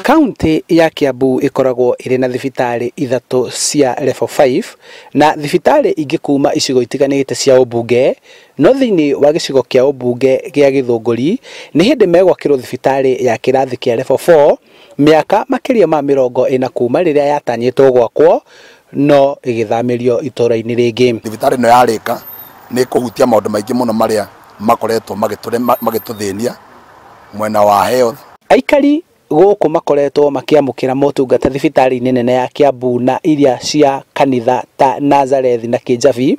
Kaunti ya Kiambu ĩkoragwo ĩrĩ na thibitarĩ ithatũ cia level 5 na thibitarĩ ingĩ kuma icigo itiganĩte cia ũmbunge, no thĩinĩ wa gĩcigo kĩa ũmbunge gĩa Gĩthũngũri nĩ hĩndĩ megwakĩrwo thibitarĩ ya kĩrathi kĩa level 4 mĩaka makĩria ma 40 kuma rĩrĩa yatanyĩtwo gwakwo no ĩgĩthamĩrio itũũra-inĩ rĩngĩ. Thibitarĩ ĩno yarĩka nĩ ĩkũhutia maũndũ maingĩ mũno marĩa makoretwo magĩtũthĩnia mwena wa health. Aikari gũkũ makoretwo makĩamũkĩra motungata thibitarĩ-inĩ nene ya Kiambu na iria cia kanitha ta Nazareth na Kĩnjabi,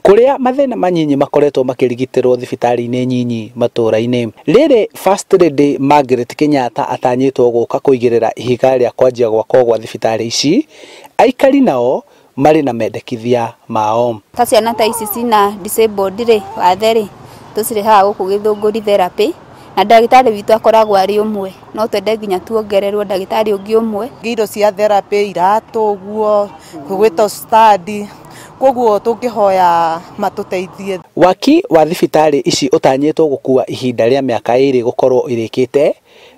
kũrĩa mathĩna manyinyi makoretwo makĩrigitĩrwo thibitarĩ-inĩ nyinyi matũũra-inĩ. Rĩrĩ First Lady Margaret Kenyatta atanyĩtwo gũka kũigĩrĩra ihiga rĩa kwanjia gwakwo gwa thibitarĩ ici, aikari nao marĩ na mendekithia mao. Ta ciana ta ici cina disabled rĩ, wathe rĩ, tũcirehaga gũkũ Gĩthũngũri therapy, na ndagĩtarĩ witũ akoragwo arĩ ũmwe, no twende nginya tuongererwo ndagĩtarĩ ũngĩ ũmwe. Indo cia therapy, iratũ ũguo, gwĩtwo study, koguo tũngĩhoya matũteithie. Waki wa thibitarĩ ici ũtanyĩtwo gũkua ihinda rĩa mĩaka 2 gũkorwo ĩrĩkĩte,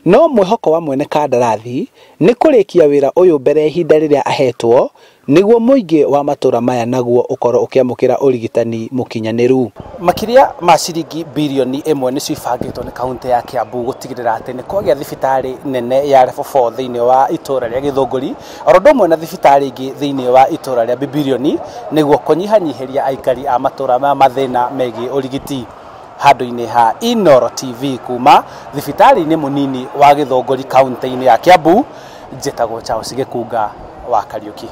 no mwĩhoko wa mwene kandarathi nĩ kũrĩkia wĩra ũyũ mbere ihinda rĩrĩa ahetwo nĩguo mũingĩ wa matũra maya naguo ũkorwo ũkĩamũkĩra ũrigitani mũkinyanĩru. Makĩria ma ciringi birioni 1 nĩcio ibangĩtwo nĩ kaunti ya Kiambu gũtigĩrĩra atĩ nĩ kwagĩa thibitarĩ nene ya level 4 thĩinĩ wa itũũra rĩa Gĩthũngũri, oro ũndũ ũmwe na thibitarĩ ingĩ thĩinĩ wa itũũra rĩa Bibirioni, nĩguo kũnyihanyihĩria aikari a matũũra maya mathĩna megiĩ ũrigiti. Handũ-inĩ ha Inooro TV kuma thibitarĩ-inĩ mũnini wa Gĩthũngũri kaunti-inĩ ya Kiambu, njĩtagwo Charles Gĩkunga wa Kariũki.